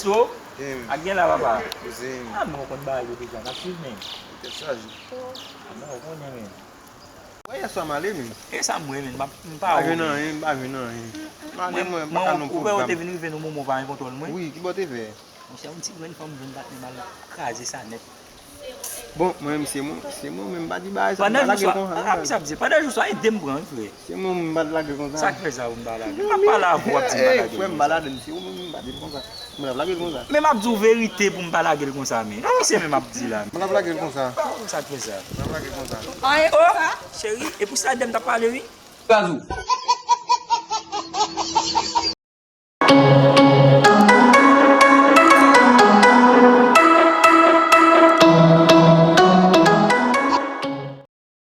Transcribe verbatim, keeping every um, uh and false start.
Cho? Ak gen la, papa. A, men w konn bagay yo deja, n ap swiv, men. Tèt chaje. A, men w konnen, men. Wè, yè swa m ale, men. E sa m wè, men, m ap, m pa wè, men. M pa jwenn anyen, m pa jwenn anyen. M ale, mwen, m pa ka nan pwogram. Ou wè, ou te vin rive nan moman w pa gen kontwòl mwen. Wi, ki bò w te fè? Monchè, yon ti grenn fanm vin bat men m al kraze sa nèt. Bon, mwen menm, se mwen, se mwen menm, m pa di bagay sa, m pa lage l konsa. Pandan jou swa, ede m pran, wi, frè. Se mwen menm, m pa t lage l konsa. Sa k fè sa, ou m pa lage l? M ap pale avè w, w ap di m pa lage l konsa. Frè, m pa lage l, se ou menm, m pa di l konsa. Mwen ap lage l konsa. Men m ap di w verite pou m pa lage l konsa, men. Kisa men m ap di la? Mwen ap lage l konsa. Sa k fè sa? Mwen ap lage l konsa. Anyen konsa? Cheri, e pou sa de m t ap pale, wi. Gazou.